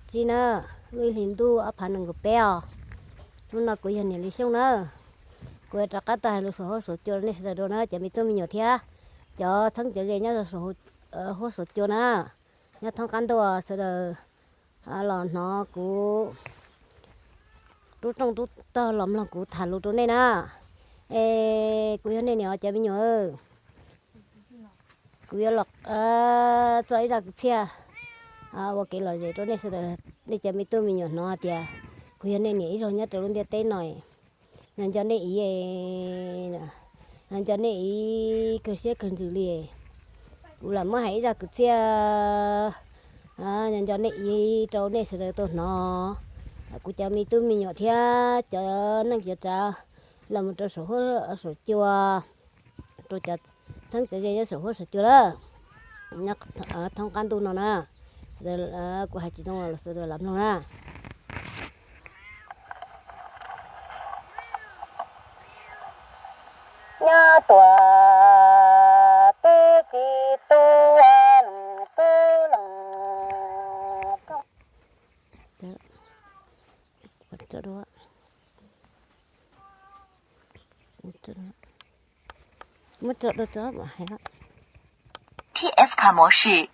Tsib na, lub ib hlis ntuj ob phav nees nkaum peb os. Hnub no kuv yog niam Li Xyooj na, kuv yuav rov qab tau hais lus saum huab saum cua nej sawv daws dua na cov me tub me nyuam thiab cov txheeb cov ze nyob huab saum cua na, nyob thoob qab ntuj sawv daws los hnov kuv rub rooj rub tog los mloog kuv tham lus rau nej na. Es kuv yog nej niam os cov me nyuam, kuv yuav los tso ib zaj kwv txhiaj ua kev lom zem rau nej sawv daws, nej cov me tub me nyuam hnov tias kuv yog nej niam ib zaug nyob rau lub ntiaj teb no. Nco nco nej ib, nco nco nej ib kawg siab kawg ntsws li. Kuv lam muab hais ib zaj kwv txhiaj nco nco nej ib rau nej sawv daws tau hnov. Kuv cov me tub me nyuam thiab cov neej cov tsav los mus rau saum huab saum cua, rau cov txheeb cov ze nyob saum huab saum cua lawm, nyob thoob qab ntuj no na. Sawv daws, kuv hais tsis zoo los sawv daws lam mloog na. Nyob tuaj twb tsis tu leej twb leej. Muab tso rau tso hais. T F 卡模式，